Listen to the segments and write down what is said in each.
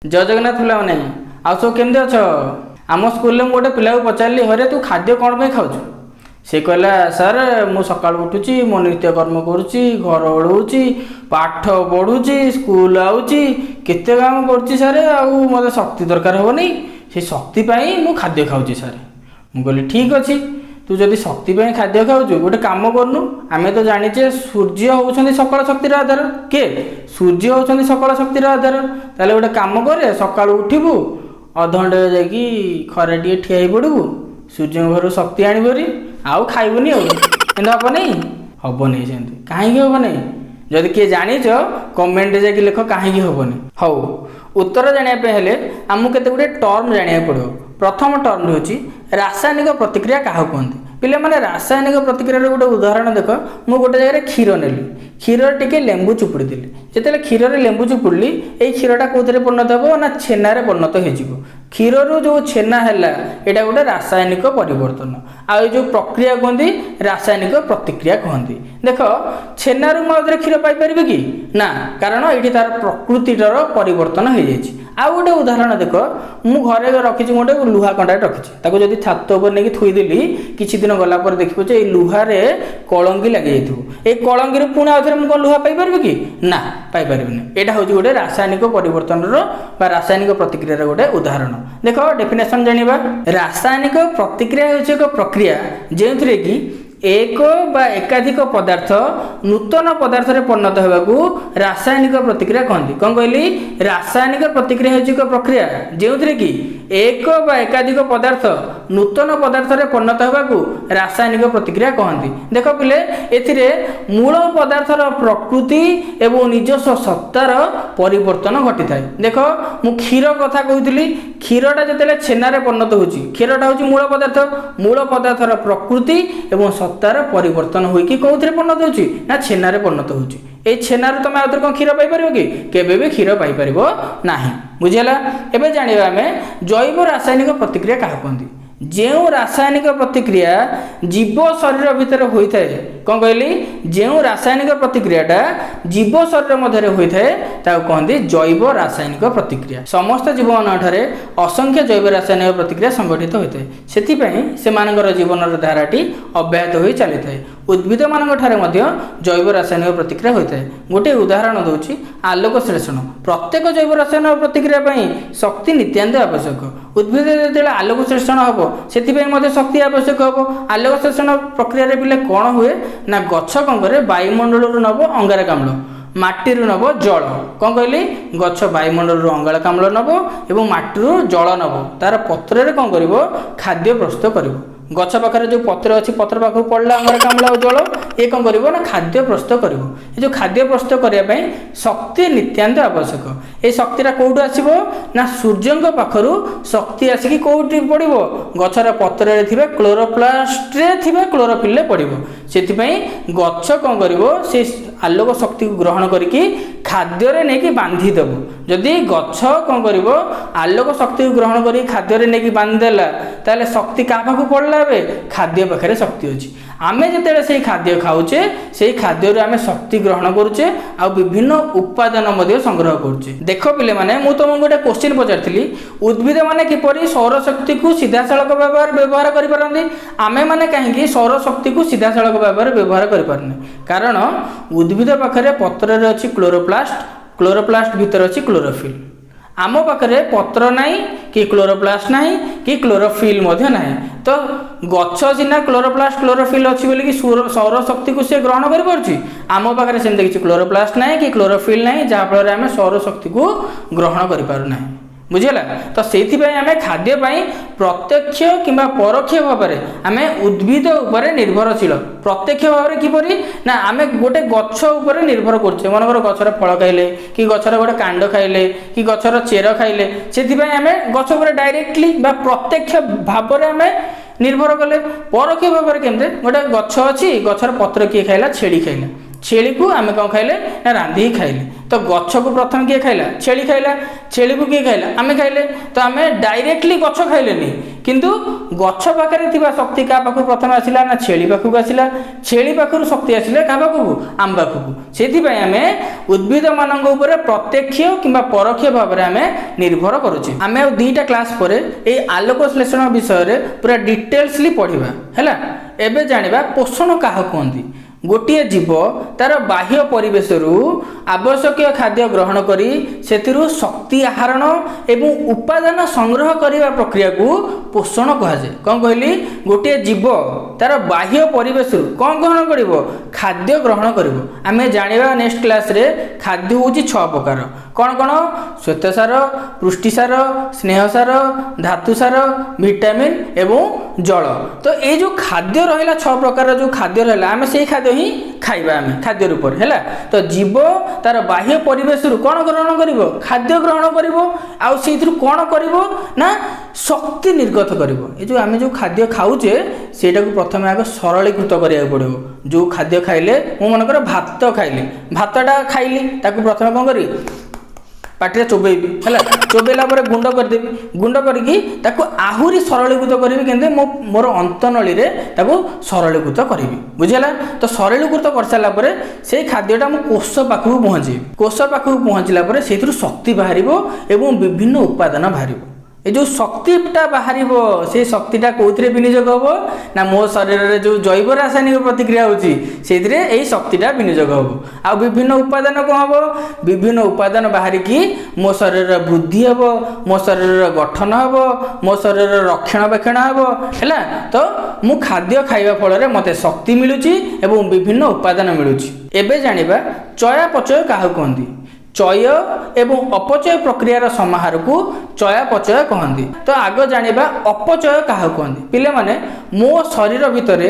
ଜୟ ଜଗନ୍ନାଥ ପିଲାମାନେ, ଆଉ ସବୁ କେମିତି ଅଛ? ଆମ ସ୍କୁଲରେ ମୁଁ ଗୋଟେ ପିଲାକୁ ପଚାରିଲି, ହରେ ତୁ ଖାଦ୍ୟ କ'ଣ ପାଇଁ ଖାଉଛୁ? ସେ କହିଲା, ସାର୍ ମୁଁ ସକାଳୁ ଉଠୁଛି, ମୋ ନିତ୍ୟକର୍ମ କରୁଛି, ଘର ଓଳଉଛି, ପାଠ ପଢ଼ୁଛି, ସ୍କୁଲ ଆଉଛି, କେତେ କାମ କରୁଛି ସାର୍, ଆଉ ମୋତେ ଶକ୍ତି ଦରକାର ହେବନି? ସେ ଶକ୍ତି ପାଇଁ ମୁଁ ଖାଦ୍ୟ ଖାଉଛି ସାର୍। ମୁଁ କହିଲି, ଠିକ୍ ଅଛି, ତୁ ଯଦି ଶକ୍ତି ପାଇଁ ଖାଦ୍ୟ ଖାଉଛୁ, ଗୋଟେ କାମ କରୁନୁ। ଆମେ ତ ଜାଣିଛେ ସୂର୍ଯ୍ୟ ହେଉଛନ୍ତି ସକଳ ଶକ୍ତିର ଆଧାର। କିଏ? ସୂର୍ଯ୍ୟ ହେଉଛନ୍ତି ସକଳ ଶକ୍ତିର ଆଧାର। ତାହେଲେ ଗୋଟେ କାମ କରେ, ସକାଳୁ ଉଠିବୁ, ଅଧଘଣ୍ଟେ ଯାଇକି ଖରା ଟିକେ ଠିଆ ହେଇ ପଡ଼ିବୁ, ସୂର୍ଯ୍ୟଙ୍କ ଘରୁ ଶକ୍ତି ଆଣିବୁ ଭାରି, ଆଉ ଖାଇବୁନି। ଆଉ ଏମିତି ହେବନି? ହେବନି ସେମିତି। କାହିଁକି ହେବନି? ଯଦି କିଏ ଜାଣିଛ, କମେଣ୍ଟରେ ଯାଇକି ଲେଖ କାହିଁକି ହେବନି। ହଉ, ଉତ୍ତର ଜାଣିବା ପାଇଁ ହେଲେ ଆମକୁ କେତେ ଗୁଡ଼ିଏ ଟର୍ମ ଜାଣିବାକୁ ପଡ଼ିବ। ପ୍ରଥମ ଟର୍ମ ହେଉଛି ରାସାୟନିକ ପ୍ରତିକ୍ରିୟା କାହାକୁ କୁହନ୍ତି? ପିଲାମାନେ, ରାସାୟନିକ ପ୍ରତିକ୍ରିୟାର ଗୋଟେ ଉଦାହରଣ ଦେଖ। ମୁଁ ଗୋଟେ ଜାଗାରେ କ୍ଷୀର ନେଲି, କ୍ଷୀରରେ ଟିକେ ଲେମ୍ବୁ ଚୁପୁଡ଼ି ଦେଲି। ଯେତେବେଳେ କ୍ଷୀରରେ ଲେମ୍ବୁ ଚୁପୁଡ଼ିଲି, ଏଇ କ୍ଷୀରଟା କେଉଁଥିରେ ପରିଣତ ହେବ ନା ଛେନାରେ ପରିଣତ ହେଇଯିବ। କ୍ଷୀରରୁ ଯେଉଁ ଛେନା ହେଲା, ଏଇଟା ଗୋଟେ ରାସାୟନିକ ପରିବର୍ତ୍ତନ। ଆଉ ଏଇ ଯେଉଁ ପ୍ରକ୍ରିୟା କୁହନ୍ତି, ରାସାୟନିକ ପ୍ରତିକ୍ରିୟା କୁହନ୍ତି। ଦେଖ, ଛେନାରୁ ମୁଁ ଆଉଥରେ କ୍ଷୀର ପାଇପାରିବି କି? ନା, କାରଣ ଏଇଠି ତାର ପ୍ରକୃତିଟାର ପରିବର୍ତ୍ତନ ହେଇଯାଇଛି। ଆଉ ଗୋଟେ ଉଦାହରଣ ଦେଖ। ମୁଁ ଘରେ ରଖିଛି ଗୋଟେ ଲୁହା କଣ୍ଟାଟେ ରଖିଛି। ତାକୁ ଯଦି ଛାତ ଉପରେ ନେଇକି ଥୋଇଦେଲି, କିଛି ଦିନ ଗଲା ପରେ ଦେଖିବ ଯେ ଏଇ ଲୁହାରେ କଳଙ୍କି ଲାଗିଯାଇଥିବ। ଏଇ କଳଙ୍କିରୁ ପୁଣି ଆଉଥରେ ମୁଁ କ'ଣ ଲୁହା ପାଇପାରିବି କି? ନା, ପାଇପାରିବିନି। ଏଇଟା ହେଉଛି ଗୋଟେ ରାସାୟନିକ ପରିବର୍ତ୍ତନର ବା ରାସାୟନିକ ପ୍ରତିକ୍ରିୟାର ଗୋଟେ ଉଦାହରଣ। ଦେଖ, ଡେଫିନେସନ ଜାଣିବା। ରାସାୟନିକ ପ୍ରତିକ୍ରିୟା ହେଉଛି ଏକ ପ୍ରକ୍ରିୟା ଯେଉଁଥିରେ କି ଏକ ବା ଏକାଧିକ ପଦାର୍ଥ ନୂତନ ପଦାର୍ଥରେ ପରିଣତ ହେବାକୁ ରାସାୟନିକ ପ୍ରତିକ୍ରିୟା କହନ୍ତି। କ'ଣ କହିଲି? ରାସାୟନିକ ପ୍ରତିକ୍ରିୟା ହେଉଛି ଏକ ପ୍ରକ୍ରିୟା ଯେଉଁଥିରେ କି ଏକ ବା ଏକାଧିକ ପଦାର୍ଥ ନୂତନ ପଦାର୍ଥରେ ପରିଣତ ହେବାକୁ ରାସାୟନିକ ପ୍ରତିକ୍ରିୟା କହନ୍ତି। ଦେଖ ପିଲେ, ଏଥିରେ ମୂଳ ପଦାର୍ଥର ପ୍ରକୃତି ଏବଂ ନିଜସ୍ୱ ସତ୍ତାର ପରିବର୍ତ୍ତନ ଘଟିଥାଏ। ଦେଖ, ମୁଁ କ୍ଷୀର କଥା କହୁଥିଲି। କ୍ଷୀରଟା ଯେତେବେଳେ ଛେନାରେ ପରିଣତ ହେଉଛି, କ୍ଷୀରଟା ହେଉଛି ମୂଳ ପଦାର୍ଥ। ମୂଳ ପଦାର୍ଥର ପ୍ରକୃତି ଏବଂ ସତ୍ତାର ପରିବର୍ତ୍ତନ ହୋଇକି କେଉଁଥିରେ ପରିଣତ ହେଉଛି ନା ଛେନାରେ ପରିଣତ ହେଉଛି। ଏଇ ଛେନାରୁ ତମେ ଆଉଥରେ କ'ଣ କ୍ଷୀର ପାଇପାରିବ କି? କେବେ ବି କ୍ଷୀର ପାଇପାରିବ ନାହିଁ। ବୁଝିହେଲା? ଏବେ ଜାଣିବା ଆମେ ଜୈବ ରାସାୟନିକ ପ୍ରତିକ୍ରିୟା କାହାକୁ କୁହନ୍ତି। ଯେଉଁ ରାସାୟନିକ ପ୍ରତିକ୍ରିୟା ଜୀବ ଶରୀର ଭିତରେ ହୋଇଥାଏ, କ'ଣ କହିଲି? ଯେଉଁ ରାସାୟନିକ ପ୍ରତିକ୍ରିୟାଟା ଜୀବ ଶରୀର ମଧ୍ୟରେ ହୋଇଥାଏ, ତାକୁ କହନ୍ତି ଜୈବ ରାସାୟନିକ ପ୍ରତିକ୍ରିୟା। ସମସ୍ତ ଜୀବମାନଙ୍କଠାରେ ଅସଂଖ୍ୟ ଜୈବ ରାସାୟନିକ ପ୍ରତିକ୍ରିୟା ସଂଗଠିତ ହୋଇଥାଏ। ସେଥିପାଇଁ ସେମାନଙ୍କର ଜୀବନର ଧାରାଟି ଅବ୍ୟାହତ ହୋଇ ଚାଲିଥାଏ। ଉଦ୍ଭିଦମାନଙ୍କ ଠାରେ ମଧ୍ୟ ଜୈବ ରାସାୟନିକ ପ୍ରତିକ୍ରିୟା ହୋଇଥାଏ। ଗୋଟିଏ ଉଦାହରଣ ଦେଉଛି, ଆଲୋକ ଶ୍ଳେଷଣ। ପ୍ରତ୍ୟେକ ଜୈବ ରାସାୟନିକ ପ୍ରତିକ୍ରିୟା ପାଇଁ ଶକ୍ତି ନିତ୍ୟାନ୍ତ ଆବଶ୍ୟକ। ଉଦ୍ଭିଦ ଯେତେବେଳେ ଆଲୋକ ଶ୍ଳେଷଣ ହେବ, ସେଥିପାଇଁ ମଧ୍ୟ ଶକ୍ତି ଆବଶ୍ୟକ ହେବ। ଆଲୋକ ଶ୍ଳେଷଣ ପ୍ରକ୍ରିୟାରେ ପିଲେ କ'ଣ ହୁଏ ନା ଗଛ କ'ଣ କରେ? ବାୟୁମଣ୍ଡଳରୁ ନେବ ଅଙ୍ଗାରକାମ୍ଳ, ମାଟିରୁ ନେବ ଜଳ। କ'ଣ କହିଲି? ଗଛ ବାୟୁମଣ୍ଡଳରୁ ଅଙ୍ଗାରକାମ୍ଳ ନେବ ଏବଂ ମାଟିରୁ ଜଳ ନେବ। ତାର ପତ୍ରରେ କ'ଣ କରିବ? ଖାଦ୍ୟ ପ୍ରସ୍ତୁତ କରିବ। ଗଛ ପାଖରେ ଯେଉଁ ପତ୍ର ଅଛି, ପତ୍ର ପାଖକୁ ପଡ଼ିଲା ଅଙ୍ଗାରକାମ୍ଳ ଆଉ ଜଳ, ଇଏ କ'ଣ କରିବ ନା ଖାଦ୍ୟ ପ୍ରସ୍ତୁତ କରିବ। ଏ ଯେଉଁ ଖାଦ୍ୟ ପ୍ରସ୍ତୁତ କରିବା ପାଇଁ ଶକ୍ତି ନିତ୍ୟାନ୍ତ ଆବଶ୍ୟକ। ଏଇ ଶକ୍ତିଟା କେଉଁଠୁ ଆସିବ ନା ସୂର୍ଯ୍ୟଙ୍କ ପାଖରୁ ଶକ୍ତି ଆସିକି କେଉଁଠି ପଡ଼ିବ? ଗଛର ପତ୍ରରେ ଥିବା କ୍ଲୋରୋପ୍ଲାଷ୍ଟରେ ଥିବା କ୍ଲୋରୋଫିଲ୍ରେ ପଡ଼ିବ। ସେଥିପାଇଁ ଗଛ କ'ଣ କରିବ? ସେ ଆଲୋକ ଶକ୍ତିକୁ ଗ୍ରହଣ କରିକି ଖାଦ୍ୟରେ ନେଇକି ବାନ୍ଧିଦେବ। ଯଦି ଗଛ କ'ଣ କରିବ, ଆଲୋକ ଶକ୍ତିକୁ ଗ୍ରହଣ କରି ଖାଦ୍ୟରେ ନେଇକି ବାନ୍ଧିଦେଲା, ତାହେଲେ ଶକ୍ତି କାହା ପାଖକୁ ପଡ଼ିଲା? ଏବେ ଖାଦ୍ୟ ପାଖରେ ଶକ୍ତି ଅଛି। ଆମେ ଯେତେବେଳେ ସେଇ ଖାଦ୍ୟ ଖାଉଛେ, ସେଇ ଖାଦ୍ୟରୁ ଆମେ ଶକ୍ତି ଗ୍ରହଣ କରୁଛେ ଆଉ ବିଭିନ୍ନ ଉପାଦାନ ମଧ୍ୟ ସଂଗ୍ରହ କରୁଛେ। ଦେଖ ପିଲାମାନେ, ମୁଁ ତୁମକୁ ଗୋଟେ କୋଶ୍ଚିନ୍ ପଚାରିଥିଲି, ଉଦ୍ଭିଦମାନେ କିପରି ସୌରଶକ୍ତିକୁ ସିଧାସଳଖ ଭାବରେ ବ୍ୟବହାର କରିପାରନ୍ତି? ଆମେମାନେ କାହିଁକି ସୌରଶକ୍ତିକୁ ସିଧାସଳଖ ଭାବରେ ବ୍ୟବହାର କରିପାରୁନେ? କାରଣ ଉଦ୍ଭିଦ ପାଖରେ ପତ୍ରରେ ଅଛି କ୍ଲୋରୋପ୍ଲାଷ୍ଟ, କ୍ଲୋରୋପ୍ଲାଷ୍ଟ ଭିତରେ ଅଛି କ୍ଲୋରୋଫିଲ୍। ଆମ ପାଖରେ ପତ୍ର ନାହିଁ କି କ୍ଲୋରୋପ୍ଲାଷ୍ଟ ନାହିଁ କି କ୍ଲୋରୋଫିଲ୍ ମଧ୍ୟ ନାହିଁ। ତ ଗଛ ସିନା କ୍ଲୋରୋପ୍ଲାଷ୍ଟ, କ୍ଲୋରୋଫିଲ୍ ଅଛି ବୋଲିକି ସୌରଶକ୍ତିକୁ ସେ ଗ୍ରହଣ କରିପାରୁଛି। ଆମ ପାଖରେ ସେମିତି କିଛି କ୍ଲୋରୋପ୍ଲାଷ୍ଟ ନାହିଁ କି କ୍ଲୋରୋଫିଲ୍ ନାହିଁ, ଯାହାଫଳରେ ଆମେ ସୌରଶକ୍ତିକୁ ଗ୍ରହଣ କରିପାରୁନାହିଁ। ବୁଝିହେଲା ତ? ସେଇଥିପାଇଁ ଆମେ ଖାଦ୍ୟ ପାଇଁ ପ୍ରତ୍ୟକ୍ଷ କିମ୍ବା ପରୋକ୍ଷ ଭାବରେ ଆମେ ଉଦ୍ଭିଦ ଉପରେ ନିର୍ଭରଶୀଳ। ପ୍ରତ୍ୟକ୍ଷ ଭାବରେ କିପରି ନା ଆମେ ଗୋଟେ ଗଛ ଉପରେ ନିର୍ଭର କରୁଛେ। ମନେକର ଗଛର ଫଳ ଖାଇଲେ କି ଗଛର ଗୋଟେ କାଣ୍ଡ ଖାଇଲେ କି ଗଛର ଚେର ଖାଇଲେ, ସେଥିପାଇଁ ଆମେ ଗଛ ଉପରେ ଡାଇରେକ୍ଟଲି ବା ପ୍ରତ୍ୟକ୍ଷ ଭାବରେ ଆମେ ନିର୍ଭର କଲେ। ପରୋକ୍ଷ ଭାବରେ କେମିତି? ଗୋଟେ ଗଛ ଅଛି, ଗଛର ପତ୍ର କିଏ ଖାଇଲା? ଛେଳି ଖାଇଲା। ଛେଳିକୁ ଆମେ କ'ଣ ଖାଇଲେ ନା ରାନ୍ଧିକି ଖାଇଲେ। ତ ଗଛକୁ ପ୍ରଥମେ କିଏ ଖାଇଲା? ଛେଳି ଖାଇଲା। ଛେଳିକୁ କିଏ ଖାଇଲା? ଆମେ ଖାଇଲେ। ତ ଆମେ ଡାଇରେକ୍ଟଲି ଗଛ ଖାଇଲେନି, କିନ୍ତୁ ଗଛ ପାଖରେ ଥିବା ଶକ୍ତି କାହା ପାଖକୁ ପ୍ରଥମେ ଆସିଲା ନା ଛେଳି ପାଖକୁ ଆସିଲା। ଛେଳି ପାଖରୁ ଶକ୍ତି ଆସିଲେ କାହା ପାଖକୁ? ଆମ ପାଖକୁ। ସେଥିପାଇଁ ଆମେ ଉଦ୍ଭିଦମାନଙ୍କ ଉପରେ ପ୍ରତ୍ୟକ୍ଷ କିମ୍ବା ପରୋକ୍ଷ ଭାବରେ ଆମେ ନିର୍ଭର କରୁଛେ। ଆମେ ଆଉ 2ଟା କ୍ଲାସ୍ ପରେ ଏଇ ଆଲୋକ ଶ୍ଳେଷଣ ବିଷୟରେ ପୁରା ଡିଟେଲ୍ସଲି ପଢ଼ିବା, ହେଲା? ଏବେ ଜାଣିବା ପୋଷଣ କାହାକୁ କୁହନ୍ତି। ଗୋଟିଏ ଜୀବ ତାର ବାହ୍ୟ ପରିବେଶରୁ ଆବଶ୍ୟକୀୟ ଖାଦ୍ୟ ଗ୍ରହଣ କରି ସେଥିରୁ ଶକ୍ତି ଆହରଣ ଏବଂ ଉପାଦାନ ସଂଗ୍ରହ କରିବା ପ୍ରକ୍ରିୟାକୁ ପୋଷଣ କୁହାଯାଏ। କ'ଣ କହିଲି? ଗୋଟିଏ ଜୀବ ତାର ବାହ୍ୟ ପରିବେଶରୁ କ'ଣ ଗ୍ରହଣ କରିବ? ଖାଦ୍ୟ ଗ୍ରହଣ କରିବ। ଆମେ ଜାଣିବା ନେକ୍ସଟ କ୍ଲାସରେ ଖାଦ୍ୟ ହେଉଛି 6 ପ୍ରକାର। କ'ଣ କ'ଣ? ଶ୍ୱେତସାର, ପୃଷ୍ଟିସାର, ସ୍ନେହସାର, ଧାତୁସାର, ଭିଟାମିନ୍ ଏବଂ ଜଳ। ତ ଏଇ ଯେଉଁ ଖାଦ୍ୟ ରହିଲା, 6 ପ୍ରକାରର ଯେଉଁ ଖାଦ୍ୟ ରହିଲା, ଆମେ ସେଇ ଖାଦ୍ୟ ହିଁ ଖାଇବା ଆମେ ଖାଦ୍ୟ ରୂପରେ, ହେଲା? ତ ଜୀବ ତାର ବାହ୍ୟ ପରିବେଶରୁ କ'ଣ ଗ୍ରହଣ କରିବ? ଖାଦ୍ୟ ଗ୍ରହଣ କରିବ। ଆଉ ସେଇଥିରୁ କ'ଣ କରିବ ନା ଶକ୍ତି ନିର୍ଗତ କରିବ। ଏ ଯେଉଁ ଆମେ ଯେଉଁ ଖାଦ୍ୟ ଖାଉଛେ, ସେଇଟାକୁ ପ୍ରଥମେ ଆଗ ସରଳୀକୃତ କରିବାକୁ ପଡ଼ିବ। ଯେଉଁ ଖାଦ୍ୟ ଖାଇଲେ, ମୁଁ ମନେକର ଭାତ ଖାଇଲି, ଭାତଟା ଖାଇଲି, ତାକୁ ପ୍ରଥମେ କ'ଣ କରିବି? ପାଟିରେ ଚୋବେଇବି, ହେଲା? ଚୋବେଇଲା ପରେ ଗୁଣ୍ଡ କରିଦେବି। ଗୁଣ୍ଡ କରିକି ତାକୁ ଆହୁରି ସରଳୀକୃତ କରିବି। କେମିତି? ମୋ ମୋର ଅନ୍ତନଳୀରେ ତାକୁ ସରଳୀକୃତ କରିବି, ବୁଝିହେଲା? ତ ସରଳୀକୃତ କରିସାରିଲା ପରେ ସେଇ ଖାଦ୍ୟଟା ମୁଁ କୋଷ ପାଖକୁ ପହଞ୍ଚେଇବି। କୋଷ ପାଖକୁ ପହଞ୍ଚିଲା ପରେ ସେଇଥିରୁ ଶକ୍ତି ବାହାରିବ ଏବଂ ବିଭିନ୍ନ ଉପାଦାନ ବାହାରିବ। ଏ ଯେଉଁ ଶକ୍ତିଟା ବାହାରିବ, ସେଇ ଶକ୍ତିଟା କେଉଁଥିରେ ବିନିଯୋଗ ହେବ ନା ମୋ ଶରୀରରେ ଯେଉଁ ଜୈବ ରାସାୟନିକ ପ୍ରତିକ୍ରିୟା ହେଉଛି, ସେଇଥିରେ ଏଇ ଶକ୍ତିଟା ବିନିଯୋଗ ହେବ। ଆଉ ବିଭିନ୍ନ ଉପାଦାନ କ'ଣ ହେବ? ବିଭିନ୍ନ ଉପାଦାନ ବାହାରିକି ମୋ ଶରୀରର ବୃଦ୍ଧି ହେବ, ମୋ ଶରୀରର ଗଠନ ହେବ, ମୋ ଶରୀରର ରକ୍ଷଣାବେକ୍ଷଣ ହେବ, ହେଲା? ତ ମୁଁ ଖାଦ୍ୟ ଖାଇବା ଫଳରେ ମୋତେ ଶକ୍ତି ମିଳୁଛି ଏବଂ ବିଭିନ୍ନ ଉପାଦାନ ମିଳୁଛି। ଏବେ ଜାଣିବା ଚୟାପଚୟ କାହାକୁ କୁହନ୍ତି। ଚୟ ଏବଂ ଅପଚୟ ପ୍ରକ୍ରିୟାର ସମାହାରକୁ ଚୟାପଚୟ କହନ୍ତି। ତ ଆଗ ଜାଣିବା ଅପଚୟ କାହାକୁ କୁହନ୍ତି। ପିଲାମାନେ, ମୋ ଶରୀର ଭିତରେ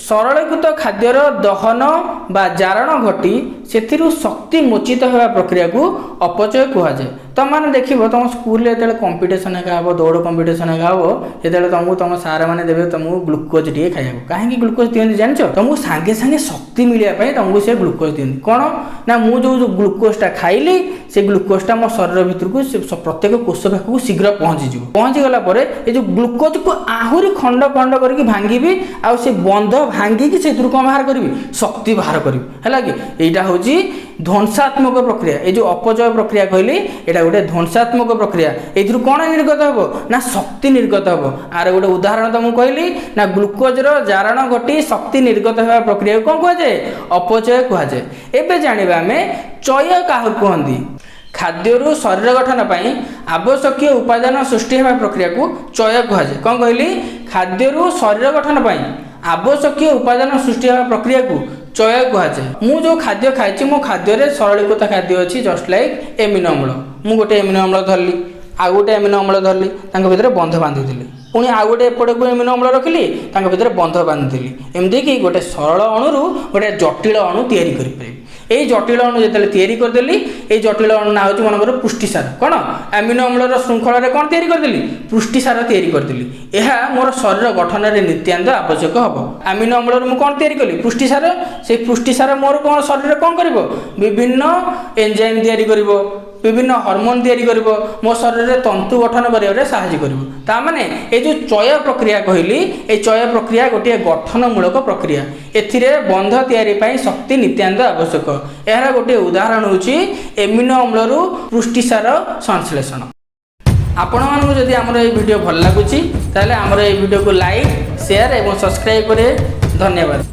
ସରଳୀକୃତ ଖାଦ୍ୟର ଦହନ ବା ଜାରଣ ଘଟି ସେଥିରୁ ଶକ୍ତି ମୋଚିତ ହେବା ପ୍ରକ୍ରିୟାକୁ ଅପଚୟ କୁହାଯାଏ। ତମମାନେ ଦେଖିବ, ତମ ସ୍କୁଲରେ ଯେତେବେଳେ କମ୍ପିଟିସନ୍ ଏକା ହେବ, ଦୌଡ଼ କମ୍ପିଟିସନ୍ ଏକା ହେବ, ଯେତେବେଳେ ତମକୁ ତମ ସାର୍ ମାନେ ଦେବେ ତମକୁ ଗ୍ଲୁକୋଜ୍ ଟିକେ ଖାଇବାକୁ। କାହିଁକି ଗ୍ଲୁକୋଜ୍ ଦିଅନ୍ତି ଜାଣିଛ? ତମକୁ ସାଙ୍ଗେ ସାଙ୍ଗେ ଶକ୍ତି ମିଳିବା ପାଇଁ ତମକୁ ସେ ଗ୍ଲୁକୋଜ୍ ଦିଅନ୍ତି। କ'ଣ ନା ମୁଁ ଯେଉଁ ଯେଉଁ ଗ୍ଲୁକୋଜ୍ଟା ଖାଇଲି, ସେ ଗ୍ଲୁକୋଜ୍ଟା ମୋ ଶରୀର ଭିତରକୁ ସେ ପ୍ରତ୍ୟେକ କୋଷ ପାଖକୁ ଶୀଘ୍ର ପହଞ୍ଚିଯିବ। ପହଞ୍ଚିଗଲା ପରେ ଏ ଯେଉଁ ଗ୍ଲୁକୋଜ୍କୁ ଆହୁରି ଖଣ୍ଡ ଖଣ୍ଡ କରିକି ଭାଙ୍ଗିବି, ଆଉ ସେ ବନ୍ଧ ଭାଙ୍ଗିକି ସେଥିରୁ କ'ଣ ବାହାର କରିବି? ଶକ୍ତି ବାହାର କରିବି, ହେଲା କି? ଏଇଟା ହେଉଛି ଧ୍ୱଂସାତ୍ମକ ପ୍ରକ୍ରିୟା। ଏଇ ଯେଉଁ ଅପଚୟ ପ୍ରକ୍ରିୟା କହିଲି, ଏଇଟା ଗୋଟେ ଧ୍ୱଂସାତ୍ମକ ପ୍ରକ୍ରିୟା। ଏଇଥିରୁ କ'ଣ ନିର୍ଗତ ହେବ ନା ଶକ୍ତି ନିର୍ଗତ ହେବ। ଆର ଗୋଟେ ଉଦାହରଣ ତ ମୁଁ କହିଲି ନା ଗ୍ଲୁକୋଜର ଜାରଣ ଘଟି ଶକ୍ତି ନିର୍ଗତ ହେବା ପ୍ରକ୍ରିୟାକୁ କ'ଣ କୁହାଯାଏ? ଅପଚୟ କୁହାଯାଏ। ଏବେ ଜାଣିବା ଆମେ ଚୟ କାହାକୁ କୁହନ୍ତି। ଖାଦ୍ୟରୁ ଶରୀର ଗଠନ ପାଇଁ ଆବଶ୍ୟକୀୟ ଉପାଦାନ ସୃଷ୍ଟି ହେବା ପ୍ରକ୍ରିୟାକୁ ଚୟ କୁହାଯାଏ। କ'ଣ କହିଲି? ଖାଦ୍ୟରୁ ଶରୀର ଗଠନ ପାଇଁ ଆବଶ୍ୟକୀୟ ଉପାଦାନ ସୃଷ୍ଟି ହେବା ପ୍ରକ୍ରିୟାକୁ ଚୟ କୁହାଯାଏ। ମୁଁ ଯେଉଁ ଖାଦ୍ୟ ଖାଇଛି, ମୋ ଖାଦ୍ୟରେ ସରଳୀକୃତ ଖାଦ୍ୟ ଅଛି, ଜଷ୍ଟ ଲାଇକ୍ ଏମିନୋ ଅମ୍ଳ। ମୁଁ ଗୋଟେ ଏମିନୋ ଅମ୍ଳ ଧରିଲି, ଆଉ ଗୋଟେ ଏମିନୋ ଅମ୍ଳ ଧରିଲି, ତାଙ୍କ ଭିତରେ ବନ୍ଧ ବାନ୍ଧିଦେଲି। ପୁଣି ଆଉ ଗୋଟେ ଏପଟକୁ ଏମିନୋ ଅମ୍ଳ ରଖିଲି, ତାଙ୍କ ଭିତରେ ବନ୍ଧ ବାନ୍ଧିଦେଲି। ଏମିତିକି ଗୋଟେ ସରଳ ଅଣୁରୁ ଗୋଟେ ଜଟିଳ ଅଣୁ ତିଆରି କରିପାରିବି। ଏଇ ଜଟିଳ ଅଣୁ ଯେତେବେଳେ ତିଆରି କରିଦେଲି, ଏଇ ଜଟିଳ ଅଣୁ ନାଁ ହେଉଛି ମନେକର ପୃଷ୍ଟିସାର। କ'ଣ? ଆମିନୋ ଅମ୍ଳର ଶୃଙ୍ଖଳାରେ କ'ଣ ତିଆରି କରିଦେଲି? ପୃଷ୍ଟିସାର ତିଆରି କରିଦେଲି। ଏହା ମୋର ଶରୀର ଗଠନରେ ନିତ୍ୟାନ୍ତ ଆବଶ୍ୟକ ହେବ। ଆମିନୋ ଅମ୍ଳରୁ ମୁଁ କ'ଣ ତିଆରି କଲି? ପୃଷ୍ଟିସାର। ସେଇ ପୃଷ୍ଟିସାର ମୋର କ'ଣ ଶରୀରରେ କ'ଣ କରିବ? ବିଭିନ୍ନ ଏନଜାଇମ୍ ତିଆରି କରିବ, ବିଭିନ୍ନ ହରମୋନ୍ ତିଆରି କରିବ, ମୋ ଶରୀରରେ ତନ୍ତୁ ଗଠନ କରିବାରେ ସାହାଯ୍ୟ କରିବ। ତା ମାନେ ଏଇ ଯେଉଁ ଚୟ ପ୍ରକ୍ରିୟା କହିଲି, ଏଇ ଚୟ ପ୍ରକ୍ରିୟା ଗୋଟିଏ ଗଠନମୂଳକ ପ୍ରକ୍ରିୟା। ଏଥିରେ ବନ୍ଧ ତିଆରି ପାଇଁ ଶକ୍ତି ନିତ୍ୟାନ୍ତ ଆବଶ୍ୟକ। ଏହାର ଗୋଟିଏ ଉଦାହରଣ ହେଉଛି ଏମିନୋ ଅମ୍ଳରୁ ପୃଷ୍ଟିସାର ସଂଶ୍ଳେଷଣ। ଆପଣମାନଙ୍କୁ ଯଦି ଆମର ଏଇ ଭିଡ଼ିଓ ଭଲ ଲାଗୁଛି, ତାହେଲେ ଆମର ଏଇ ଭିଡ଼ିଓକୁ ଲାଇକ୍, ସେୟାର ଏବଂ ସବସ୍କ୍ରାଇବ୍ କରିବେ। ଧନ୍ୟବାଦ।